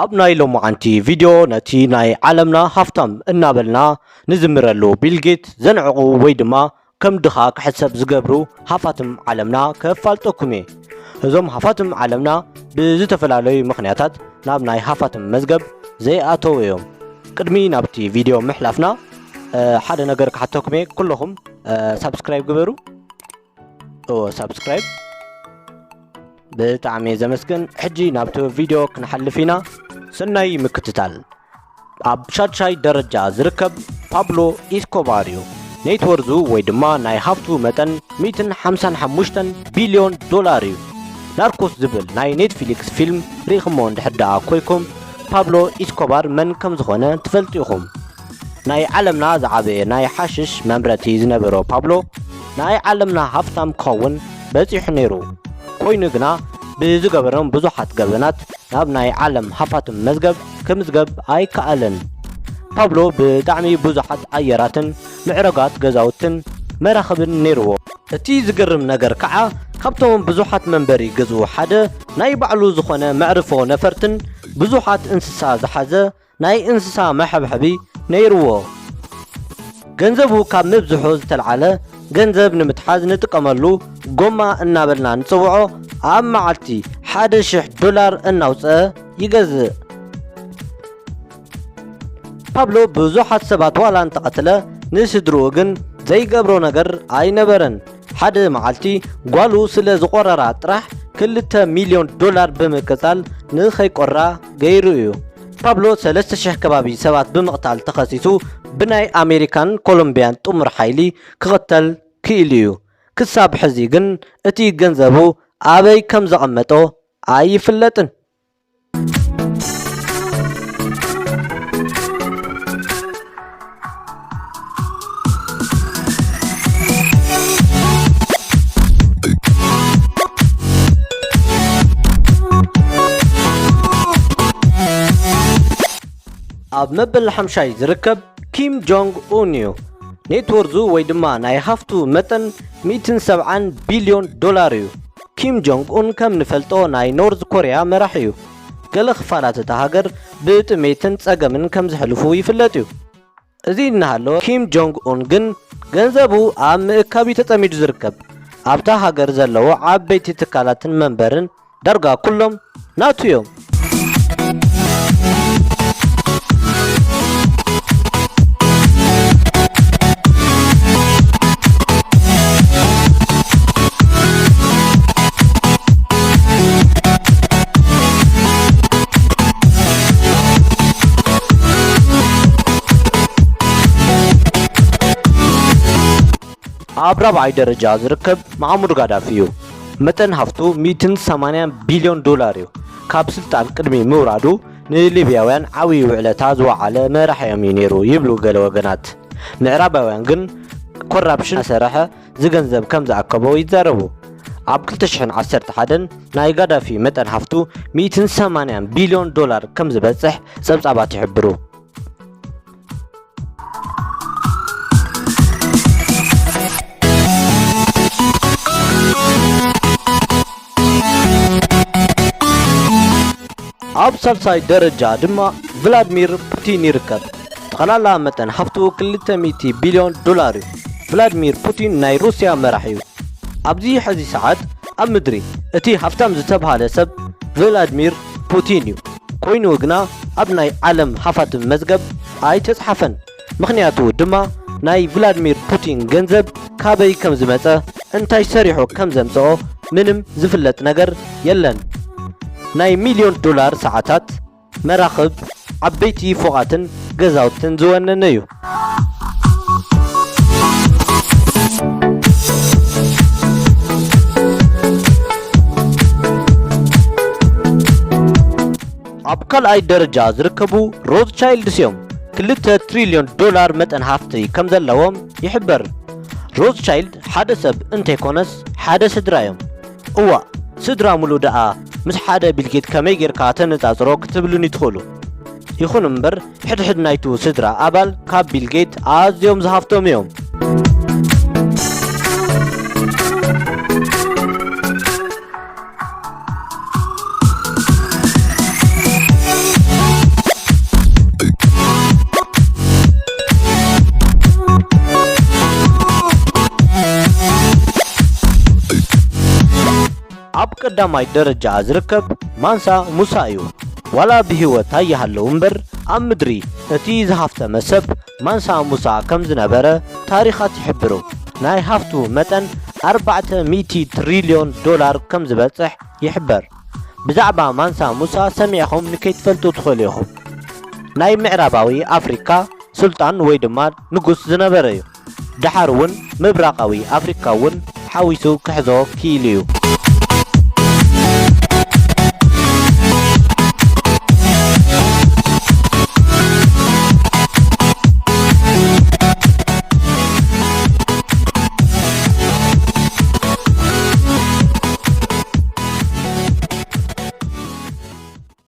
ኣብ ናይ ሎማዓንቲ ቪድዮ ነቲ ናይ ዓለምና ሃፍታም እናበልና ንዝምረሉ ቢል ጌት ዘንዕቑ ወይ ድማ ከም ድኻ ክሕሰብ ዝገብሩ ሃፋትም ዓለምና ከፋልጠኩም እየ። እዞም ሃፋትም ዓለምና ብዝተፈላለዩ ምኽንያታት ናብ ናይ ሃፋትም መዝገብ ዘይኣተዉ እዮም። ቅድሚ ናብቲ ቪድዮ ምሕላፍና፣ እ፣ ሓደ ነገር ክሓተኩም እየ። ኩለኹም፣ እ፣ ሳብስክራይብ ግበሩ። እዎ፣ ሳብስክራይብ። ብጣዕሚ እየ ዘመስግን። ሕጂ ናብቲ ቪድዮ ክንሓልፍ ኢና። ሰናይ ምክትታል። ኣብ ሻድሻይ ደረጃ ዝርከብ ፓብሎ ኢስኮባር እዩ። ኔትወርዙ ወይ ድማ ናይ ሃፍቱ መጠን ሚእትን ሓምሳን ሓሙሽተን ቢልዮን ዶላር እዩ። ናርኮስ ዝብል ናይ ኔትፍሊክስ ፊልም ርኢኹሞ እንድሕር ደኣ ኮይኩም፣ ፓብሎ ኢስኮባር መን ከም ዝኾነ ትፈልጡ ኢኹም። ናይ ዓለምና ዝዓበየ ናይ ሓሽሽ መምረቲ ዝነበሮ ፓብሎ፣ ናይ ዓለምና ሃፍታም ክኸውን በጺሑ ነይሩ። ኮይኑ ግና፣ ብዝገበሮም ብዙሓት ገበናት ናብ ናይ ዓለም ሃፋትም መዝገብ ክምዝገብ ኣይከኣለን። ፓብሎ ብጣዕሚ ብዙሓት ኣየራትን ምዕረጋት ገዛውትን መራኽብን ነይርዎ። እቲ ዝገርም ነገር ከዓ፣ ካብቶም ብዙሓት መንበሪ ገዝኡ ሓደ ናይ ባዕሉ ዝኾነ መዕርፎ ነፈርትን ብዙሓት እንስሳ ዝሓዘ ናይ እንስሳ መሐብሐቢ ነይርዎ። ገንዘቡ ካብ ምብዝሑ ዝተልዓለ፣ ገንዘብ ንምትሓዝ ንጥቀመሉ ጎማ እናበልና ንጽውዖ፣ ኣብ መዓልቲ ሓደ ሽሕ ዶላር እናውጽአ ይገዝእ። ፓብሎ ብዙሓት ሰባት ዋላ እንተቐተለ፣ ንስድርኡ ግን ዘይገብሮ ነገር ኣይነበረን። ሓደ መዓልቲ ጓሉ ስለ ዝቖረራ ጥራሕ ክልተ ሚልዮን ዶላር ብምቅጻል ንኸይቆራ ገይሩ እዩ። ፓብሎ ሰለስተ ሽሕ ከባቢ ሰባት ብምቕታል ተኸሲሱ ብናይ ኣሜሪካን ኮሎምቢያን ጥሙር ሓይሊ ክቕተል ክኢሉ እዩ። ክሳብ ሕዚ ግን እቲ ገንዘቡ ኣበይ ከም ዘቐመጦ ኣይፍለጥን። ኣብ መበል ሓምሻይ ዝርከብ ኪም ጆንግ ኡን እዩ። ኔትወርዙ ወይ ድማ ናይ ሃፍቱ መጠን ሚእትን ሰብዓን ቢልዮን ዶላር እዩ። ኪም ጆንግ ኡን ከም ንፈልጦ ናይ ኖርዝ ኮርያ መራሒ እዩ። ገለ ክፋላት እታ ሃገር ብጥሜትን ጸገምን ከም ዝሕልፉ ይፍለጥ እዩ። እዚ እናሃለወ፣ ኪም ጆንግ ኡን ግን ገንዘቡ ኣብ ምእካብ እዩ ተጸሚዱ ዝርከብ። ኣብታ ሃገር ዘለዉ ዓበይቲ ትካላትን መንበርን ዳርጋ ኩሎም ናቱ እዮም። ኣብ ራብዓይ ደረጃ ዝርከብ መሓሙድ ጋዳፊ እዩ። መጠን ሃፍቱ ሚእትን ሰማንያን ቢልዮን ዶላር እዩ። ካብ ስልጣን ቅድሚ ምውራዱ ንሊብያውያን ዓብዪ ውዕለታ ዝወዓለ መራሒኦም እዩ ነይሩ ይብሉ ገለ ወገናት። ምዕራባውያን ግን ኮራፕሽን እናሰርሐ ዝገንዘብ ከም ዝኣከቦ ይዛረቡ። ኣብ ክልተ ሽሕን ዓሰርተ ሓደን ናይ ጋዳፊ መጠን ሃፍቱ ሚእትን ሰማንያን ቢልዮን ዶላር ከም ዝበጽሕ ጸብጻባት ይሕብሩ። ኣብ ሳልሳይ ደረጃ ድማ ቭላድሚር ፑቲን ይርከብ። ጠቕላላ መጠን ሃፍቱ ክልተ ሚእቲ ቢልዮን ዶላር እዩ። ቭላድሚር ፑቲን ናይ ሩስያ መራሒ እዩ። ኣብዚ ሕዚ ሰዓት ኣብ ምድሪ እቲ ሃፍታም ዝተብሃለ ሰብ ቭላድሚር ፑቲን እዩ። ኮይኑ ግና ኣብ ናይ ዓለም ሃፋትም መዝገብ ኣይተጽሓፈን። ምኽንያቱ ድማ ናይ ቭላድሚር ፑቲን ገንዘብ ካበይ ከም ዝመጸ፣ እንታይ ሰሪሑ ከም ዘምጽኦ ምንም ዝፍለጥ ነገር የለን። ናይ ሚልዮን ዶላር ሰዓታት፣ መራኽብ፣ ዓበይቲ ፎቓትን ገዛውትን ዝወነነ እዩ። ኣብ ካልኣይ ደረጃ ዝርከቡ ሮዝቻይልድስ እዮም። ክልተ ትሪልዮን ዶላር መጠን ሃፍቲ ከም ዘለዎም ይሕበር። ሮዝቻይልድ ሓደ ሰብ እንተይኮነስ ሓደ ስድራ እዮም። እዋእ፣ ስድራ ሙሉእ ደኣ ምስ ሓደ ቢልጌት ከመይ ጌርካ ተነጻጽሮ ክትብሉኒ ትኽእሉ። ይኹን እምበር፣ ሕድሕድ ናይቱ ስድራ ኣባል ካብ ቢልጌት ኣዝዮም ዝሃፍቶም እዮም። ቀዳማይ ደረጃ ዝርከብ ማንሳ ሙሳ እዩ። ዋላ ብህይወት ኣይሃለዉ እምበር፣ ኣብ ምድሪ እቲ ዝሃፍተመ ሰብ ማንሳ ሙሳ ከም ዝነበረ ታሪኻት ይሕብሩ። ናይ ሃፍቱ መጠን ኣርባዕተ ሚእቲ ትሪልዮን ዶላር ከም ዝበጽሕ ይሕበር። ብዛዕባ ማንሳ ሙሳ ሰሚዕኹም ንከይትፈልጡ ትኽእሉ ኢኹም። ናይ ምዕራባዊ ኣፍሪካ ሱልጣን ወይ ድማ ንጉስ ዝነበረ እዩ። ደሓር እውን ምብራቓዊ ኣፍሪካ እውን ሓዊሱ ክሕዞ ክኢሉ እዩ።